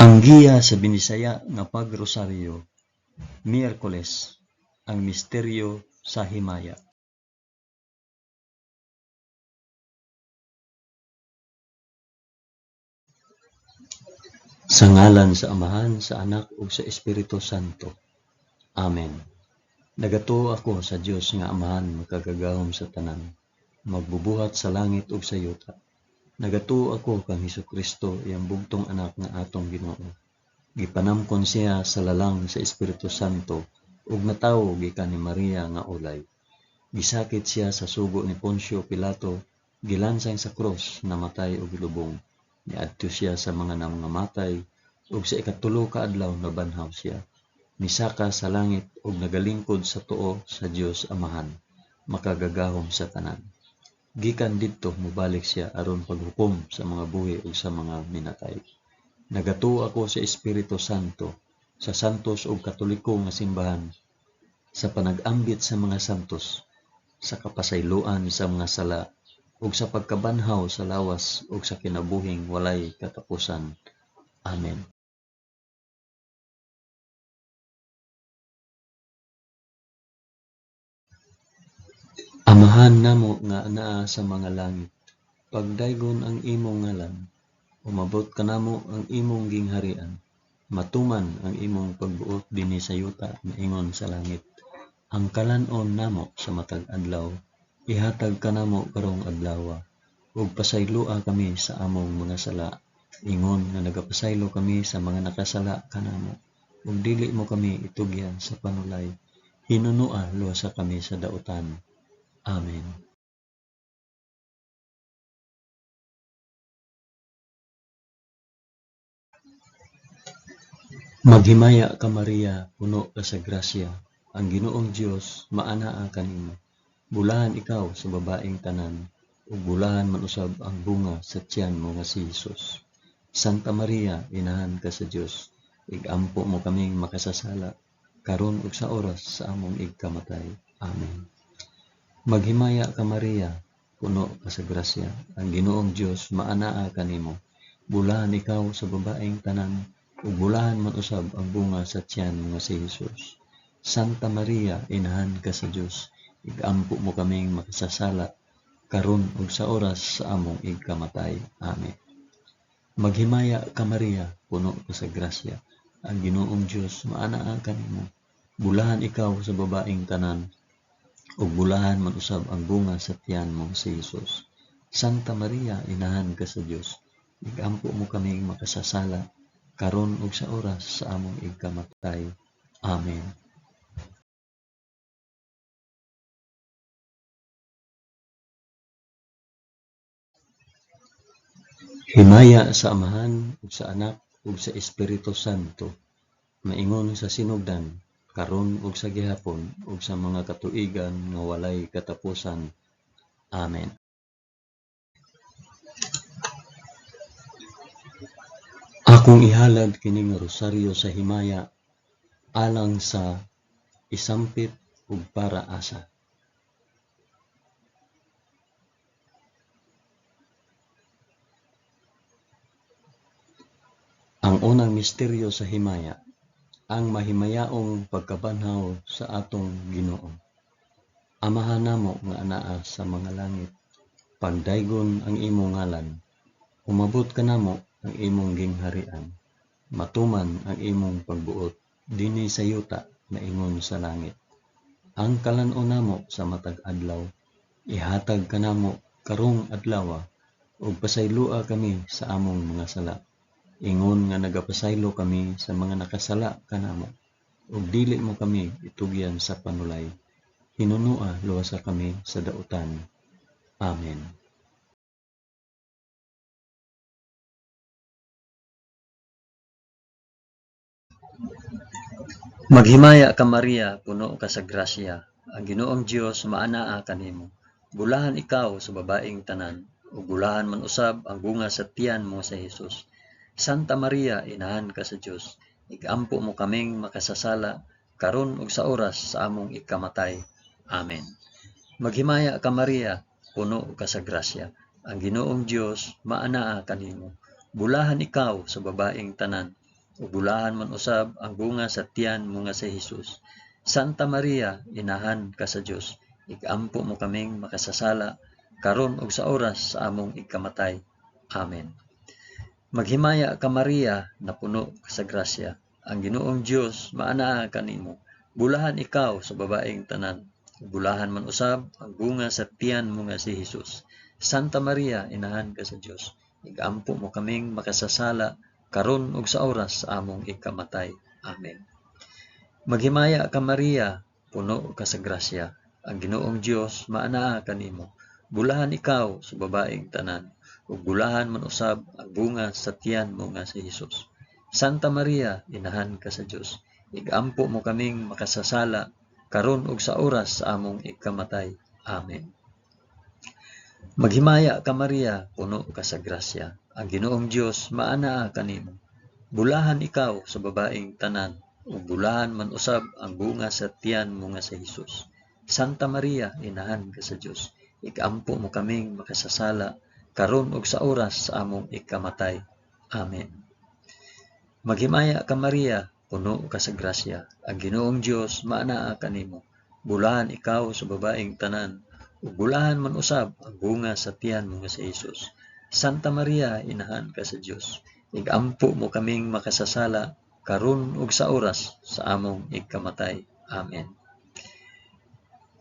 Ang giya sa Binisaya nga Pagrosaryo, Miyerkules, ang misteryo sa himaya. Sa ngalan sa Amahan, sa Anak ug sa Espiritu Santo. Amen. Nagatuo ako sa Dios nga Amahan makagagahom sa tanan, magbubuhat sa langit ug sa yuta. Nagatuo ako kang Hesukristo, iyang bugtong anak nga atong Ginoo. Gipanamkon siya sa lalang sa Espiritu Santo ug natawo gikan ni Maria nga ulay. Gisakit siya sa sugo ni Poncio Pilato, gilansang sa krus, namatay ug gilubong. Niadto siya sa mga nangamatay ug sa ikatulo ka adlaw nabanhaw siya. Misaka sa langit ug nagalingkod sa tuo sa Dios Amahan, makagagahom sa tanan. Gikan didto mobalik siya aron paghukom sa mga buhi ug sa mga minatay. Nagatuo ako sa Espiritu Santo, sa santos ug katoliko nga simbahan, sa panag-ambit sa mga santos, sa kapasayloan sa mga sala, ug sa pagkabanhaw sa lawas ug sa kinabuhing walay katapusan. Amen. Amahan namo nga anaa sa mga langit, pagdaygon ang imong ngalan, umabot kanamo ang imong gingharian, matuman ang imong pagbuot dinhi sa yuta maingon sa langit. Ang kalan-on namo sa matag adlaw ihatag kanamo karong adlawa, ug pasayloa kami sa among mga sala, ingon nga nagapasaylo kami sa mga nakasala kanamo, ug dili mo kami itugyan sa panulay, hinunoa luwasa kami sa dautan. Amen. Maghimaya ka Maria, puno ka sa grasya, ang Ginoong Dios maanaa kanimo. Bulahan ikaw sa babaeng tanan, ug bulahan man usab ang bunga sa tiyan mo nga si Hesus. Santa Maria, inahan ka sa Dios, igampo mo kaming makasasala, karon ug sa oras sa among igkamatay. Amen. Maghimaya ka Maria, puno ka sa grasya, ang Ginoong Dios maanaa kanimo. Bulahan ikaw sa babaeng tanan, ug bulahan man usab ang bunga sa tiyan mo nga si Hesus. Santa Maria, inahan ka sa Dios, igampo mo kaming makasasala, karon ug sa oras sa among igkamatay. Amen. Maghimaya ka Maria, puno ka sa grasya, ang Ginoong Dios maanaa kanimo. Bulahan ikaw sa babaeng tanan, ug bulahan man usab ang bunga sa tiyan mo si Hesus. Santa Maria, inahan ka sa Dios, igampo mo kaming makasasala, karon ug sa oras sa among igkamatay. Amen. Himaya sa Amahan ug sa Anak ug sa Espiritu Santo, maingon sa sinugdan, karon ug sa gihapon ug sa mga katuigan nga walay katapusan. Amen. Akong ihalad kining rosaryo sa himaya alang sa isampit ug para asa. Ang unang misteryo sa himaya, ang mahimayaong pagkabanhaw sa atong Ginoo. Amahan namo nga anaa sa mga langit, pagdaygon ang imong ngalan, umabot kanamo ang imong gingharian, matuman ang imong pagbuot dinhi sa yuta maingon sa langit. Ang kalan-on namo sa matag adlaw, ihatag kanamo karong adlawa, ug pasayloa kami sa among mga sala, ingon nga nagapasaylo kami sa mga nakasala kanamo, ug dili mo kami itugyan sa panulay, hinunoa luwasa kami sa dautan. Amen. Maghimaya ka Maria, puno ka sa grasya, ang Ginoong Dios maanaa kanimo. Bulahan ikaw sa babaeng tanan, ug bulahan man usab ang bunga sa tiyan mo sa Hesus. Santa Maria, inahan ka sa Dios, igampo mo kaming makasasala, karon ug sa oras sa among ikamatay. Amen. Maghimaya ka Maria, puno ka sa grasya, ang Ginoong Dios maanaa kanimo. Bulahan ikaw sa babaeng tanan, ug bulahan man usab ang bunga sa tiyan mo nga si Hesus. Santa Maria, inahan ka sa Dios, igampo mo kaming makasasala, karon ug sa oras sa among igkamatay. Amen. Maghimaya ka Maria, napuno ka sa grasya. Ang Ginoong Dios maanaa kanimo. Bulahan ikaw sa babaeng tanan, ug bulahan man usab ang bunga sa tiyan mo nga si Hesus. Santa Maria, inahan ka sa Dios, igampo mo kaming makasasala, karon ug sa oras sa among ikamatay. Amen. Maghimaya ka Maria, puno ka sa grasya. Ang Ginoong Dios maanaa kanimo. Bulahan ikaw sa babaeng tanan, ug bulahan man usab ang bunga sa tiyan mo nga si Hesus. Santa Maria, inahan ka sa Dios, igampo mo kaming makasasala, karon ug sa oras sa among ikamatay. Amen. Maghimaya ka Maria, puno ka sa grasya. Ang Ginoong Dios maanaa kanimo. Bulahan ikaw sa babaeng tanan, ug bulahan man usab ang bunga sa tiyan mo nga si Hesus. Santa Maria, inahan ka sa Dios, igampo mo kaming makasasala, karon ug sa oras sa among ikamatay. Amen. Maghimaya ka Maria, puno ka sa grasya. Ang Ginoong Dios maanaa kanimo. Bulahan ikaw sa babaeng tanan, ug bulahan man usab ang bunga sa tiyan mo nga si Hesus. Santa Maria, inahan ka sa Dios, igampo mo kaming makasasala, karon ug sa oras sa among ikamatay. Amen.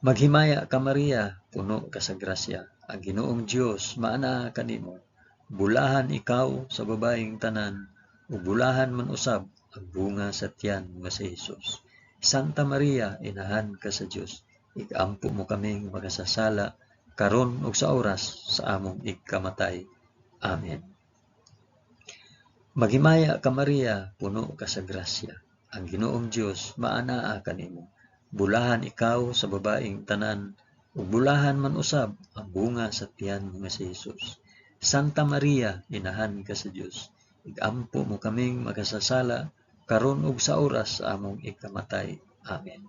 Maghimaya ka Maria, puno ka sa grasya. Ang Ginoong Dios maanaa kanimo. Bulahan ikaw sa babaeng tanan, ug bulahan man usab ang bunga sa tiyan mo nga si Hesus. Santa Maria, inahan ka sa Dios, igampo mo kaming makasasala, karon ug sa oras sa among ikamatay. Amen. Maghimaya ka Maria, puno ka sa grasya. Ang Ginoong Dios maanaa kanimo. Bulahan ikaw sa babaeng tanan, ug bulahan man usab ang bunga sa tiyan mo nga si Hesus. Santa Maria, inahan ka sa Dios, igampo mo kaming makasasala, karon ug sa oras sa among ikamatay. Amen.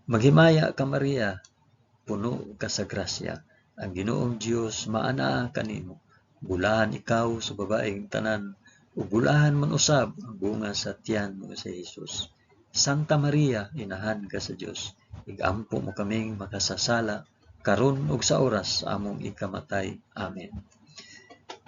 Maghimaya ka Maria, puno ka sa grasya. Ang Ginoong Dios maanaa kanimo. Bulahan ikaw sa babaeng tanan, ug bulahan man usab ang bunga sa tiyan mo nga si Hesus. Santa Maria, inahan ka sa Dios, igampo mo kaming makasasala, karon ug sa oras sa among ikamatay. Amen.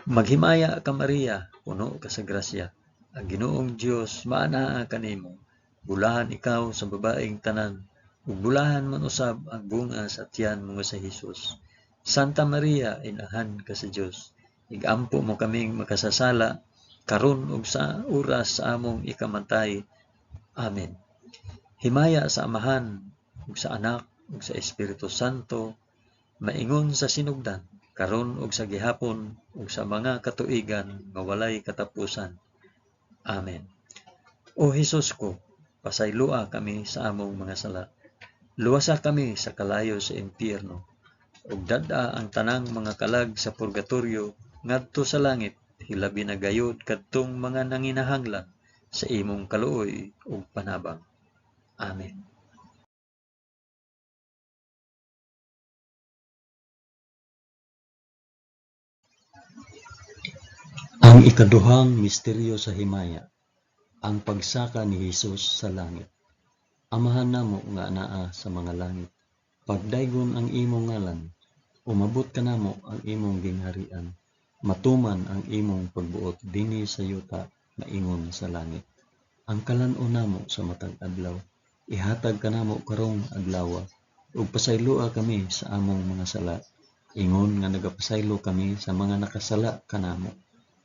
Maghimaya ka Maria, puno ka sa grasya. Ang Ginoong Dios maanaa kanimo. Bulahan ikaw sa babaeng tanan, ug bulahan man usab ang bunga sa tiyan mo nga si Hesus. Santa Maria, inahan ka sa Dios, igampo mo kaming makasasala, karon ug sa oras sa among ikamatay. Amen. Himaya sa Amahan, ug sa Anak, ug sa Espiritu Santo, maingon sa sinugdan, karon ug sa gihapon, ug sa mga katuigan nga walay katapusan. Amen. O Hesus ko, pasayloa kami sa among mga sala. Luwasa kami sa kalayo sa impyerno, ug dad-a ang tanang mga kalag sa purgatorio ngadto sa langit, hilabi na gayod kadtong mga nanginahanglan sa imong kaluoy ug panabang. Amen. Ang ikaduhang misteryo sa himaya, ang pagsaka ni Hesus sa langit. Amahan namo nga anaa sa mga langit, pagdaygon ang imong ngalan, umabot kanamo ang imong gingharian, matuman ang imong pagbuot dinhi sa yuta maingon sa langit. Ang kalan-on namo sa matag adlaw, ihatag kanamo karong adlawa, ug pasayloa kami sa among mga sala, ingon nga nagapasaylo kami sa mga nakasala kanamo,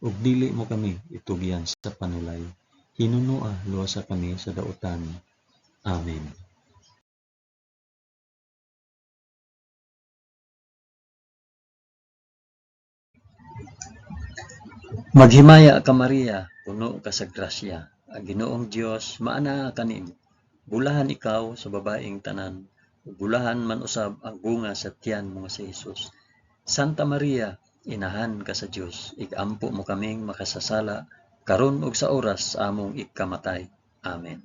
ug dili mo kami itugyan sa panulay. Hinunoa luwasa kami sa dautan. Amen. Maghimaya ka Maria, puno ka sa grasya. Ang Ginoong Dios maanaa kanimo. Bulahan ikaw sa babaeng tanan, ug bulahan man usab ang bunga sa tiyan mo nga si Hesus. Santa Maria, inahan ka sa Dios, igampo mo kaming makasasala, karon ug sa oras sa among ikamatay. Amen.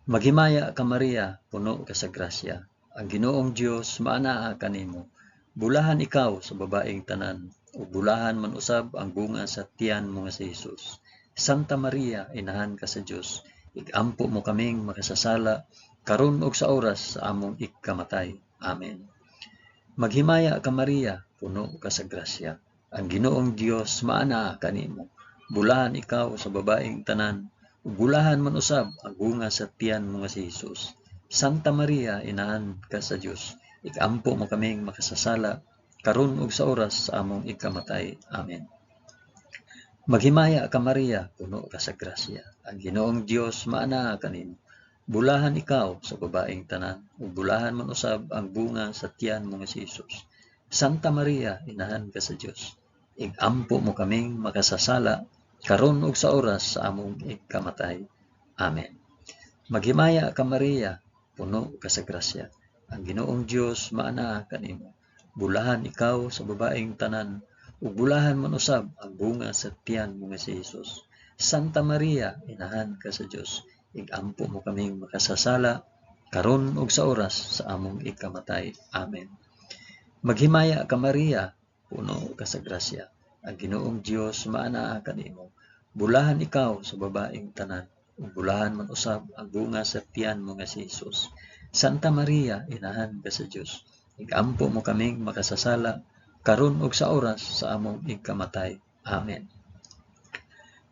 Maghimaya ka Maria, puno ka sa grasya. Ang Ginoong Dios maanaa kanimo. Bulahan ikaw sa babaeng tanan, ug bulahan man usab ang bunga sa tiyan mo nga si Hesus. Santa Maria, inahan ka sa Dios, igampo mo kaming makasasala, karon ug sa oras sa among ikamatay. Amen. Maghimaya ka Maria, puno ka sa grasya. Ang Ginoong Dios maanaa kanimo. Bulahan ikaw sa babaeng tanan, ug bulahan man usab ang bunga sa tiyan mo nga si Hesus. Santa Maria, inahan ka sa Dios, igampo mo kaming makasasala, karon ug sa oras sa among ikamatay. Amen. Maghimaya ka Maria, puno ka sa grasya. Ang Ginoong Dios maanaa kanimo. Bulahan ikaw sa babaeng tanan, ug bulahan man usab ang bunga sa tiyan mo nga si Hesus. Santa Maria, inahan ka sa Dios, igampo mo kaming makasasala, karon ug sa oras sa among ikamatay. Amen. Maghimaya ka Maria, puno ka sa grasya. Ang Ginoong Dios maanaa kanimo. Bulahan ikaw sa babaeng tanan, ug bulahan man usab ang bunga sa tiyan mo nga si Hesus. Santa Maria, inahan ka sa Dios, igampo mo kaming makasasala, karon ug sa oras sa among ikamatay. Amen. Maghimaya ka Maria, puno ka sa grasya. Ang Ginoong Dios maanaa kanimo. Bulahan ikaw sa babaeng tanan, ug bulahan man usab ang bunga sa tiyan mo nga si Hesus. Santa Maria, inahan ka sa Dios, igampo mo kaming makasasala, karon ug sa oras sa among ikamatay. Amen.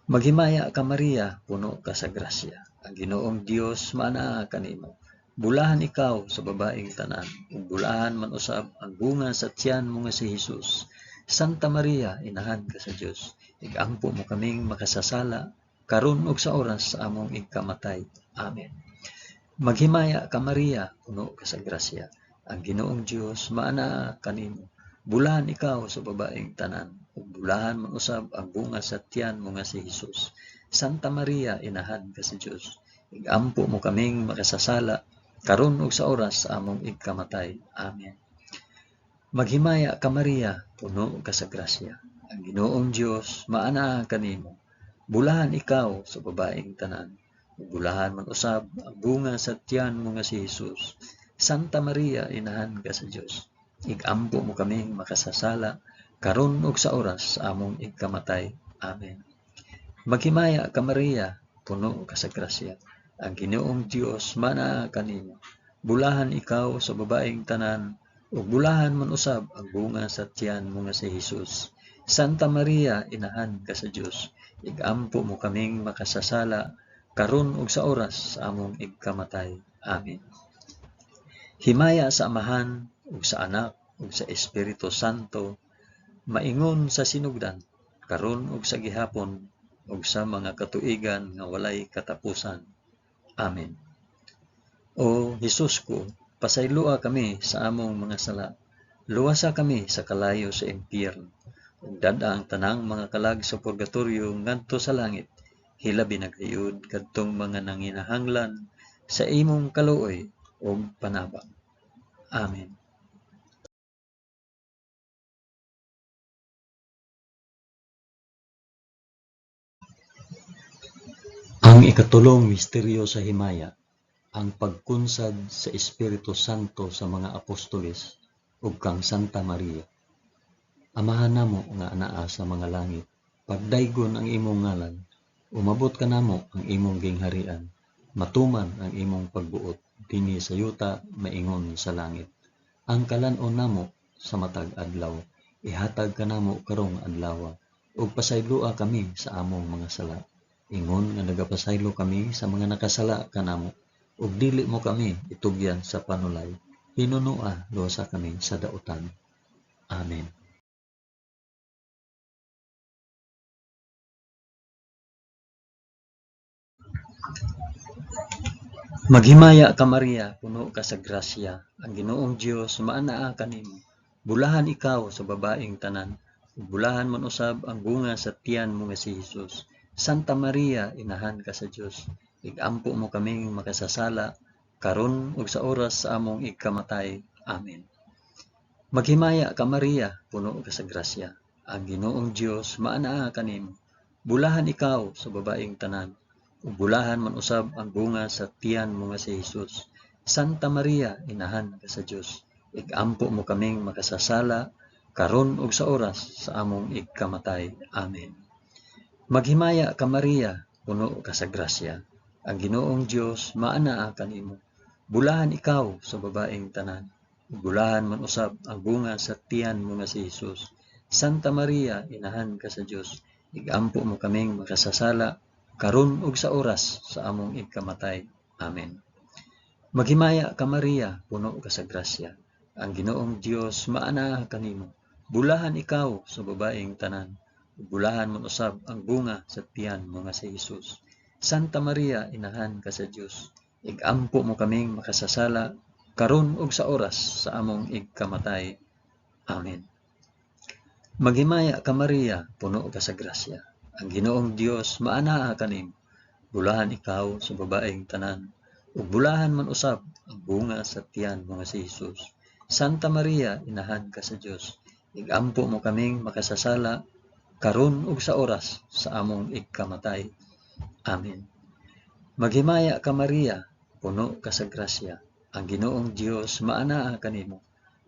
Maghimaya ka Maria, puno ka sa grasya. Ang Ginoong Dios maanaa kanimo. Bulahan ikaw sa babaeng tanan, ug bulahan man usab ang bunga sa tiyan mo nga si Hesus. Santa Maria, inahan ka sa Dios, igampo mo kaming makasasala, karon ug sa oras sa among ikamatay. Amen. Maghimaya ka Maria, puno ka sa grasya. Ang Ginoong Dios maanaa kanimo. Bulahan ikaw sa babaeng tanan, ug bulahan man usab ang bunga sa tiyan mo nga si Hesus. Santa Maria, inahan ka sa Dios, igampo mo kaming makasasala, karon ug sa oras sa among ikamatay. Amen. Maghimaya ka Maria, puno ka sa grasya. Ang Ginoong Dios maanaa kanimo. Bulahan ikaw sa babaeng tanan, ug bulahan man usab ang bunga sa tiyan mo nga si Hesus. Santa Maria, inahan ka sa Dios, igampo mo kaming makasasala, karon ug sa oras sa among ikamatay. Amen. Maghimaya ka Maria, puno ka sa grasya. Ang Ginoong Dios maanaa kanimo. Bulahan ikaw sa babaeng tanan, ug bulahan man usab ang bunga sa tiyan mo nga si Hesus. Santa Maria, inahan ka sa Dios, igampo mo kaming makasasala, karon ug sa oras sa among ikamatay. Amen. Himaya sa Amahan, ug sa Anak, ug sa Espiritu Santo, maingon sa sinugdan, karon ug sa gihapon, ug sa mga katuigan nga walay katapusan. Amen. O Hesus ko, pasayloa kami sa among mga sala. Luwasa kami sa kalayo sa impyerno. Ug dad-a ang tanang mga kalag sa purgatorio ngadto sa langit. Hilabi na gayud kadtong mga nanginahanglan sa imong kaluoy ug panabang. Amen. Ang ikatulong misteryo sa himaya, ang pagkunsad sa Espiritu Santo sa mga apostoles ug kang Santa Maria. Amahan namo nga anaa sa mga langit, pagdaygon ang imong ngalan, umabot kanamo ang imong gingharian, matuman ang imong pagbuot dinhi sa yuta maingon sa langit. Ang kalan-on namo sa matag adlaw, ihatag kanamo karong adlaw, ug pasayloa kami sa among mga sala. Ingon nga nagapasaylo kami sa mga nakasala kanamo, ug dili mo kami itugyan sa panulay. Hinunua, luwasa kami sa dautan. Amen. Maghimaya ka Maria, puno ka sa grasya. Ang Ginoong Dios maanaa kanimo. Bulahan ikaw sa babaeng tanan, ug bulahan man usab ang bunga sa tiyan mo nga si Hesus. Santa Maria, inahan ka sa Dios, igampo mo kaming makasasala, karon ug sa oras sa among ikamatay. Amen. Maghimaya ka Maria, puno ka sa grasya. Ang Ginoong Dios maanaa kanimo. Bulahan ikaw sa babaeng tanan, ug bulahan man usab ang bunga sa tiyan mo nga si Hesus. Santa Maria, inahan ka sa Dios, igampo mo kaming makasasala, karon ug sa oras sa among ikamatay. Amen. Maghimaya ka Maria, puno ka sa grasya. Ang Ginoong Dios maanaa kanimo. Bulahan ikaw sa babaeng tanan. Bulahan man usab ang bunga sa tiyan mo nga si Hesus. Santa Maria, inahan ka sa Dios, igampo mo kaming makasasala karon ug sa oras sa among igkamatay. Amen. Maghimaya ka Maria, puno ka sa grasya. Ang Ginoong Dios maanaa kanimo. Bulahan ikaw sa babaeng tanan. Bulahan man usab ang bunga sa tiyan mo nga si Hesus. Santa Maria, inahan ka sa Dios, igampo mo kaming makasasala karon ug sa oras sa among igkamatay. Amen. Maghimaya ka Maria, puno ka sa grasya. Ang Ginoong Dios maanaa kanimo. Bulahan ikaw sa babaeng tanan, ug bulahan man usab ang bunga sa tiyan mo nga si Hesus. Santa Maria, inahan ka sa Dios, igampo mo kaming makasasala karon ug sa oras sa among igkamatay. Amen. Maghimaya ka Maria, puno ka sa grasya. Ang Ginoong Dios maanaa kanimo.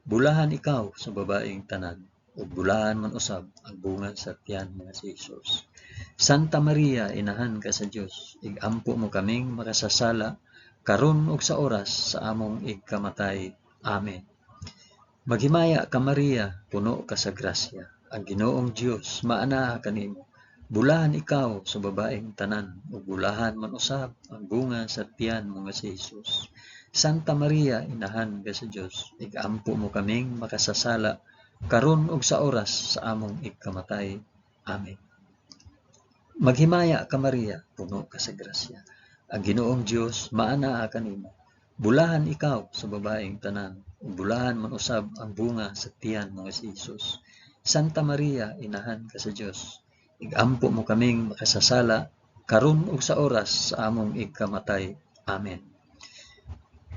Bulahan ikaw sa babaeng tanan, ug bulahan man usab ang bunga sa tiyan mo nga si Hesus. Santa Maria, inahan ka sa Dios, igampo mo kaming makasasala karon ug sa oras sa among igkamatay. Amen. Maghimaya ka Maria, puno ka sa grasya. Ang Ginoong Dios maanaa kanimo. Bulahan ikaw sa babaeng tanan, ug bulahan man usab ang bunga sa tiyan mo nga si Hesus. Santa Maria, inahan ka sa Dios, igampo mo kaming makasasala karon ug sa oras sa among igkamatay. Amen. Maghimaya ka Maria, puno ka sa grasya. Ang Ginoong Dios maanaa kanimo. Bulahan ikaw sa babaeng tanan, ug bulahan man usab ang bunga sa tiyan mo nga si Hesus. Santa Maria, inahan ka sa Dios, igampo mo kaming makasasala karon ug sa oras sa among igkamatay. Amen.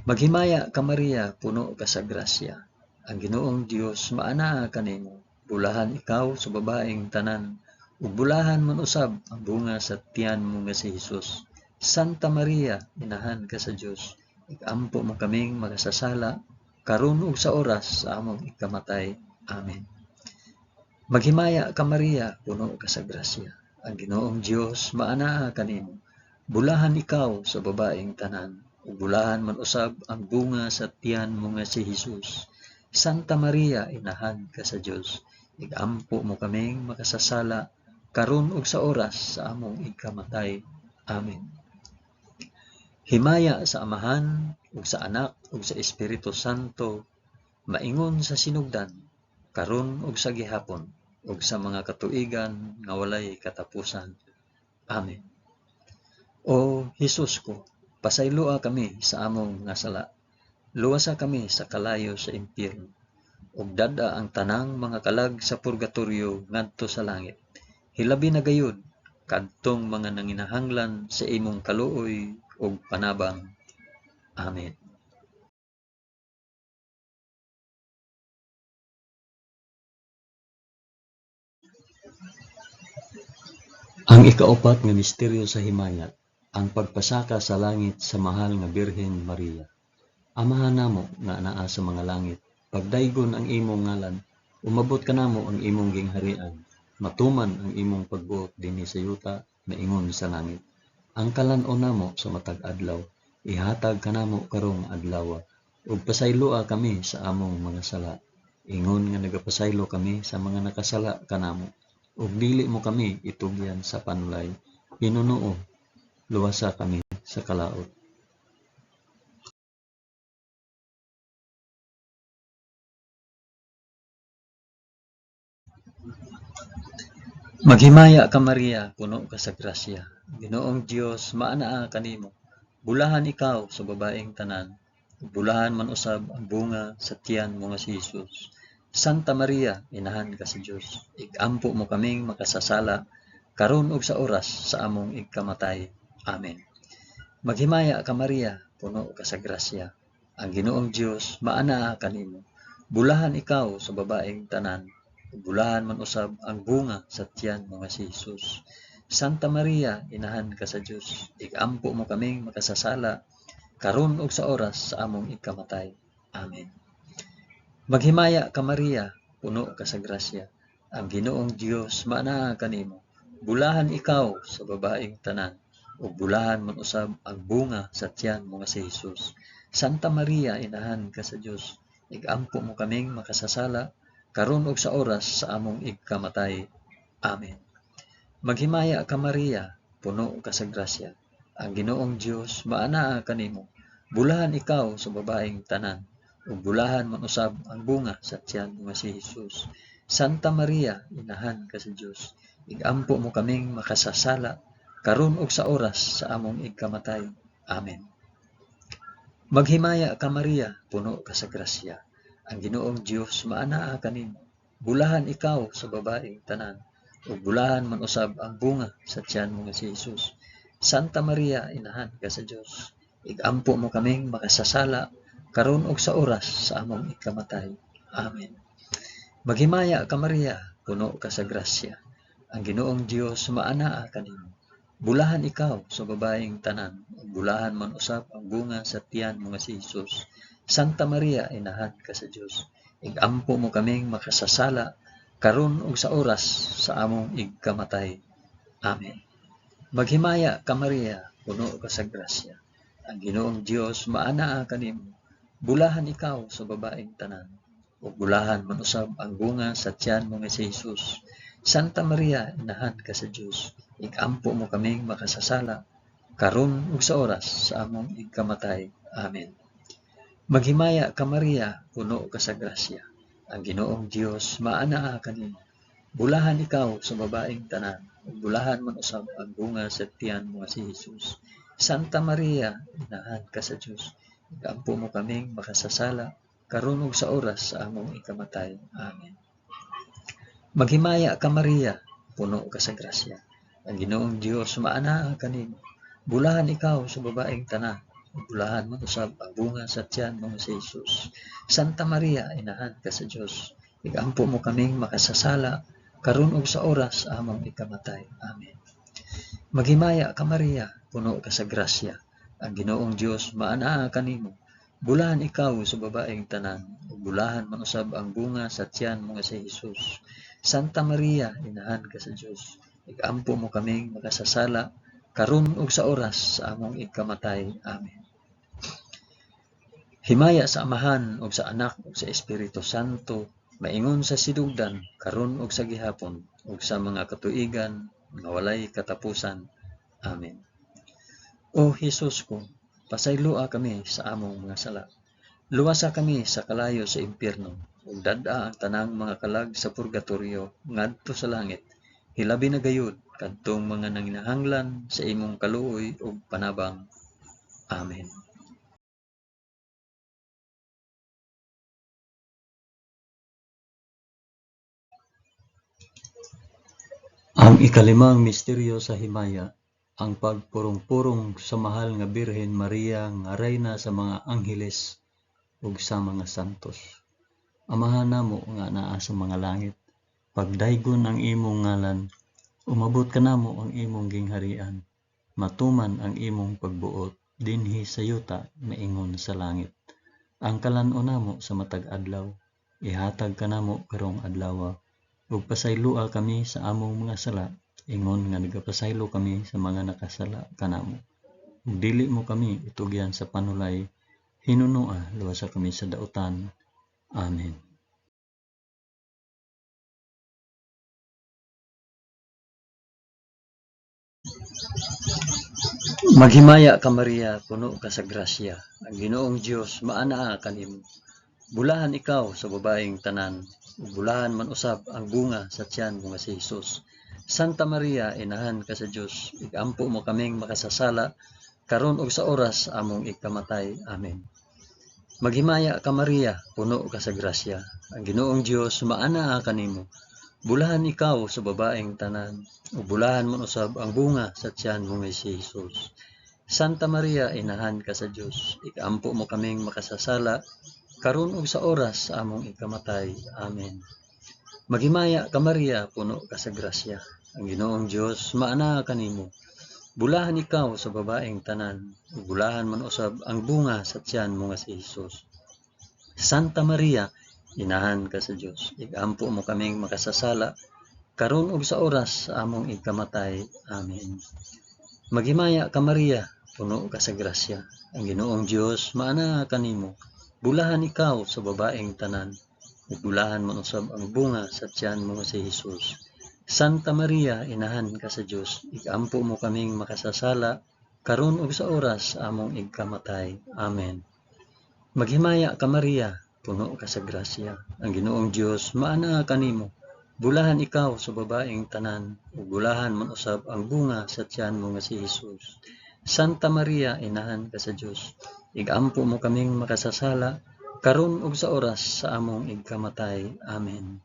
Maghimaya ka Maria, puno ka sa grasya. Ang Ginoong Dios maanaa kanimo. Bulahan ikaw sa babaeng tanan, ug bulahan man usab ang bunga sa tiyan mo nga si Hesus. Santa Maria, inahan ka sa Dios, igampo mo kaming makasasala karon ug sa oras sa among igkamatay. Amen. Maghimaya ka Maria, puno ka sa grasya. Ang Ginoong Dios maanaa kanimo. Bulahan ikaw sa babaeng tanan, ug bulahan man usab ang bunga sa tiyan mo nga si Hesus. Santa Maria, inahan ka sa Dios, igampo mo kaming makasasala karon ug sa oras sa among igkamatay. Amen. Himaya sa Amahan ug sa Anak ug sa Espiritu Santo, maingon sa sinugdan, karon ug sa gihapon, ug sa mga katuigan nga walay katapusan. Amen. O Hesus ko, pasayloa kami sa among mga sala. Luwasa kami sa kalayo sa impyerno, ug dad-a ang tanang mga kalag sa purgatorio ngadto sa langit. Hilabi na gayud kadtong mga nanginahanglan sa imong kaluoy ug panabang. Amen. Ang ikaupat nga misteryo sa himaya, ang pagpasaka sa langit sa mahal nga Birhen Maria. Amahan namo nga anaa sa mga langit, pagdaygon ang imong ngalan, umabot kanamo ang imong gingharian, matuman ang imong pagbuot dinhi sa yuta maingon sa langit. Ang kalan-on namo sa matag adlaw, ihatag kanamo karong adlaw, ug pasayloa kami sa among mga sala, ingon nga nagapasaylo kami sa mga nakasala kanamo. Ug dili mo kami itugyan sa panulay, hinunuo, luwasa kami sa kalaot. Maghimaya ka Maria, puno ka sa grasya. Ginoong Dios maanaa kanimo. Bulahan ikaw sa babaeng tanan, ug bulahan man usab ang bunga sa tiyan mo nga si Hesus. Santa Maria, inahan ka sa Dios, igampo mo kaming makasasala karon ug sa oras sa among igkamatay. Amen. Maghimaya ka Maria, puno ka sa grasya. Ang Ginoong Dios maanaa kanimo. Bulahan ikaw sa babaeng tanan, ug bulahan man usab ang bunga sa tiyan mo nga si Hesus. Santa Maria, inahan ka sa Dios, igampo mo kaming makasasala karon ug sa oras sa among igkamatay. Amen. Maghimaya ka Maria, puno ka sa grasya. Ang Ginoong Dios maanaa kanimo. Bulahan ikaw sa babaeng tanan, ug bulahan man usab ang bunga sa tiyan mo nga si Hesus. Santa Maria, inahan ka sa Dios, igampo mo kaming makasasala, karon ug sa oras sa among igkamatay. Amen. Maghimaya ka Maria, puno ka sa grasya. Ang Ginoong Dios maanaa kanimo. Bulahan ikaw sa babaeng tanan, ug bulahan man usab ang bunga sa tiyan mo nga si Hesus. Santa Maria, inahan ka sa Dios, igampo mo kaming makasasala, karon ug sa oras sa among igkamatay. Amen. Maghimaya ka Maria, puno ka sa grasya. Ang Ginoong Dios maanaa kanimo. Bulahan ikaw sa babaeng tanan, ug bulahan man usab ang bunga sa tiyan mo nga si Hesus. Santa Maria, inahan ka sa Dios, igampo mo kaming makasasala, karon ug sa oras sa among ikamatay. Amen. Maghimaya ka Maria, puno ka sa grasya. Ang Ginoong Dios maanaa kanimo. Bulahan ikaw sa babaeng tanan, ug bulahan man usab ang bunga sa tiyan mo nga si Hesus. Santa Maria, inahan ka sa Dios, igampo mo kaming makasasala, karon ug sa oras sa among igkamatay. Amen. Maghimaya ka Maria, puno ka sa grasya. Ang Ginoong Dios maanaa kanimo. Bulahan ikaw sa babaeng tanan, ug bulahan man usab ang bunga sa tiyan mo nga si Hesus. Santa Maria, inahan ka sa Dios, igampo mo kaming makasasala, karon ug sa oras sa among igkamatay. Amen. Maghimaya ka Maria, puno ka sa grasya. Ang Ginoong Dios maanaa kanimo. Bulahan ikaw sa babaeng tanan, ug bulahan man usab ang bunga sa tiyan mo nga si Hesus. Santa Maria, inahan ka sa Dios, igampo mo kaming makasasala, karon ug sa oras sa among ikamatay. Amen. Maghimaya ka Maria, puno ka sa grasya. Ang Ginoong Dios maanaa kanimo. Bulahan ikaw sa babaeng tanan, ug bulahan man usab ang bunga sa tiyan mo nga si Hesus. Santa Maria, inahan ka sa Dios, igampo mo kaming makasasala, karon ug sa oras sa among ikamatay. Amen. Maghimaya ka Maria, puno ka sa grasya. Ang Ginoong Dios maanaa kanimo. Bulahan ikaw sa babaeng tanan, ug bulahan man usab ang bunga sa tiyan mo nga si Hesus. Santa Maria, inahan ka sa Dios, igampo mo kaming makasasala, karon ug sa oras sa among ikamatay. Amen. Himaya sa Amahan ug sa Anak ug sa Espiritu Santo, maingon sa sidugdan, karon ug sa gihapon, ug sa mga katuigan nga walay katapusan. Amen. O Hesus ko, pasayloa kami sa among mga sala. Luwasa kami sa kalayo sa impyerno, ug dad-a ang tanang mga kalag sa purgatorio ngadto sa langit. Hilabi na gayud kadtong mga nanginahanglan sa imong kaluoy ug panabang. Amen. Ang ikalimang misteryo sa himaya, ang pagpurong-purong sa mahal nga Birhen Maria nga rayna sa mga angheles ug sa mga santos. Amahan namo nga naa sa mga langit, pagdaygon ang imong ngalan, umabot kanamo ang imong gingharian, matuman ang imong pagbuot dinhi sa yuta maingon sa langit. Ang kalan-on namo sa matag adlaw, ihatag kanamo karong adlawa, ug pasayloa kami sa among mga sala, ingon nga nagapasaylo kami sa mga nakasala kanamo. Ug dili mo kami itugyan sa panulay, hinunoa luwasa kami sa dautan. Amen. Maghimaya ka Maria, puno ka sa grasya. Ang Ginoong Dios maanaa kanimo. Bulahan ikaw sa babaeng tanan, ug bulahan man usab ang bunga sa tiyan mo nga si Hesus. Santa Maria, inahan ka sa Dios, igampo mo kaming makasasala, karon ug sa oras among ikamatay. Amen. Maghimaya ka Maria, puno ka sa grasya. Ang Ginoong Dios maanaa kanimo. Bulahan ikaw sa babaeng tanan, ug bulahan man usab ang bunga sa tiyan mo nga si Hesus. Santa Maria, inahan ka sa Dios, ikampo mo kaming makasasala, karon ug sa oras sa among ikamatay. Amen. Maghimaya ka Maria, puno ka sa grasya. Ang Ginoong Dios maanaa kanimo. Bulahan ikaw sa babaeng tanan, ug bulahan man usab ang bunga sa tiyan mo nga si Hesus. Santa Maria, inahan ka sa Dios, igampo mo kaming makasasala, karon ug sa oras sa among ikamatay. Amen. Maghimaya ka Maria, puno ka sa grasya, ang Ginoong Dios maanaa kanimo. Bulahan ikaw sa babaeng tanan, ug bulahan man usab ang bunga sa tiyan mo nga si Hesus. Santa Maria, inahan ka sa Dios, igampo mo kaming makasasala, karon ug sa oras sa among igkamatay. Amen. Maghimaya ka Maria, puno ka sa grasya, ang Ginoong Dios maanaa kanimo. Bulahan ikaw sa babaeng tanan, ug bulahan man usab ang bunga sa tiyan mo nga si Hesus. Santa Maria, inahan ka sa Dios, igampo mo kaming makasasala, karon ug sa oras sa among igkamatay. Amen.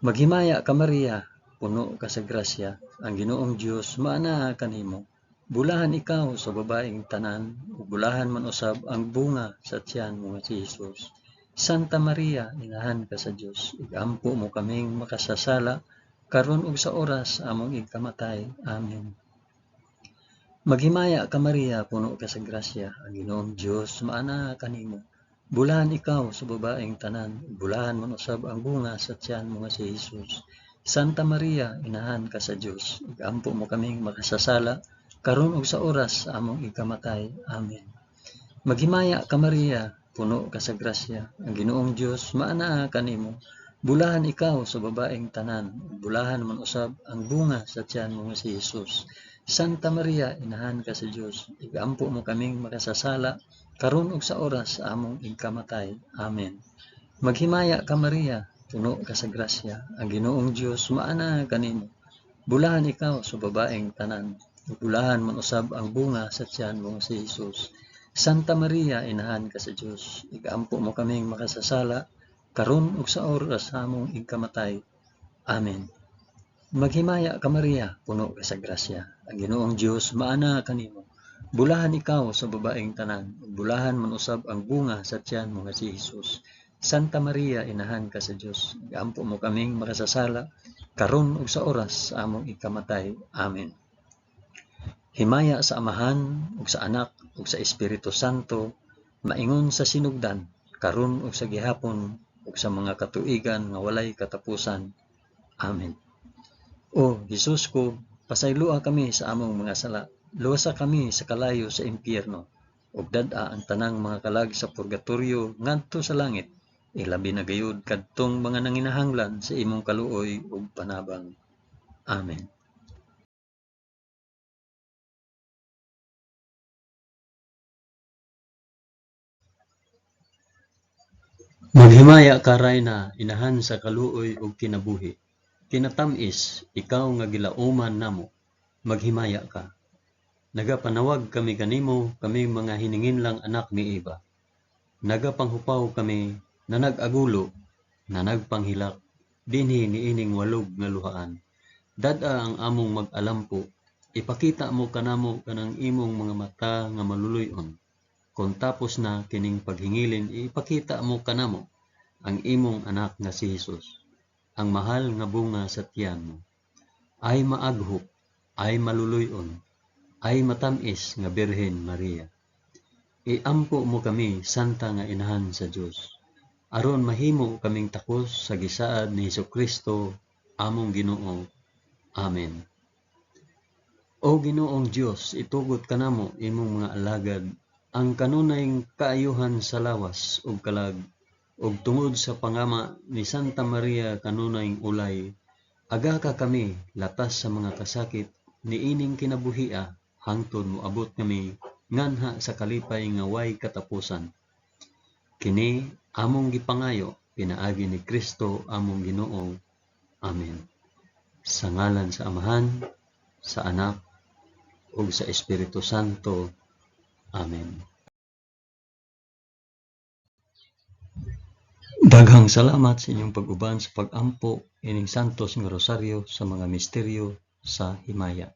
Maghimaya ka Maria, puno ka sa grasya, ang Ginoong Dios maanaa kanimo. Bulahan ikaw sa babaeng tanan, ug bulahan man usab ang bunga sa tiyan mo nga si Hesus. Santa Maria, inahan ka sa Dios, igampo mo kaming makasasala, karon ug sa oras sa among igkamatay. Amen. Maghimaya ka Maria, puno ka sa grasya, ang Ginoong Dios maanaa kanimo. Bulahan ikaw sa babaeng tanan, ug bulahan man usab ang bunga sa tiyan mo nga si Hesus. Santa Maria, inahan ka sa Dios, igampo mo kaming makasasala, karon ug sa oras sa among ikamatay. Amen. Maghimaya ka Maria, puno ka sa grasya, ang Ginoong Dios maanaa kanimo. Bulahan ikaw sa babaeng tanan, ug bulahan man usab ang bunga sa tiyan mo nga si Hesus. Santa Maria, inahan ka sa Dios, igampo mo kaming makasasala, karon ug sa oras sa among igkamatay. Amen. Maghimaya ka Maria, puno ka sa grasya, ang Ginoong Dios maanaa kanimo. Bulahan ikaw sa babaeng tanan, ug bulahan man usab ang bunga sa tiyan mo nga si Hesus. Santa Maria, inahan ka sa Dios, igampo mo kaming makasasala, karon ug sa oras sa among igkamatay. Amen. Maghimaya ka Maria, puno ka sa grasya, ang Ginoong Dios maanaa kanimo. Bulahan ikaw sa babaeng tanan, ug bulahan man usab ang bunga sa tiyan mo nga si Hesus. Santa Maria, inahan ka sa Dios, igampo mo kaming makasasala, karon ug sa oras sa among ikamatay. Amen. Himaya sa Amahan ug sa Anak ug sa Espiritu Santo, maingon sa sinugdan, karon ug sa gihapon ug sa mga katuigan nga walay katapusan. Amen. O Hesus ko, pasayloa kami sa among mga sala, luwasa kami sa kalayo sa impyerno, ug dad-a ang tanang mga kalag sa purgatorio ngadto sa langit, ilabi na gayud kadtong mga nanginahanglan sa imong kaluoy ug panabang. Amen. Maghimaya ka Rayna, inahan sa kaluoy ug kinabuhi. Kinatam-is, ikaw nga gilauman namo, maghimaya ka. Nagapanawag kami kanimo, kaming mga hininginlang anak ni Eva. Nagapanghupaw kami, na nag-agulo, na nagpanghilak, dinhi niining walog nga luhaan. Dad-a ang among mag-alampo, ipakita mo kanamo kanang imong mga mata nga maluluy-on. Kung tapos na kining paghingilin, ipakita mo kanamo ang imong anak nga si Hesus, ang mahal nga bunga sa tiyan mo. Ay maaghop, ay maluluy-on, ay matam-is nga Birhen Maria. Iampo mo kami, Santa nga Inahan sa Dios, aron mahimo kaming takos sa gisaad ni Hesukristo, among Ginoo. Amen. O Ginoong Dios, itugot kanamo imong mga alagad ang kanunay kaayuhan sa lawas ug kalag, ug tungod sa pangama ni Santa Maria kanunay ulay, agaka kami latas sa mga kasakit niining kinabuhia hangtod moabot kami nganha sa kalipay nga way katapusan. Kini among gipangayo pinaagi ni Kristo among Ginoo. Amen. Sa ngalan sa Amahan, sa Anak, ug sa Espiritu Santo. Amen. Daghang salamat sa inyong pag-uban sa pag-ampo ining Santos nga Rosaryo sa mga misteryo sa himaya.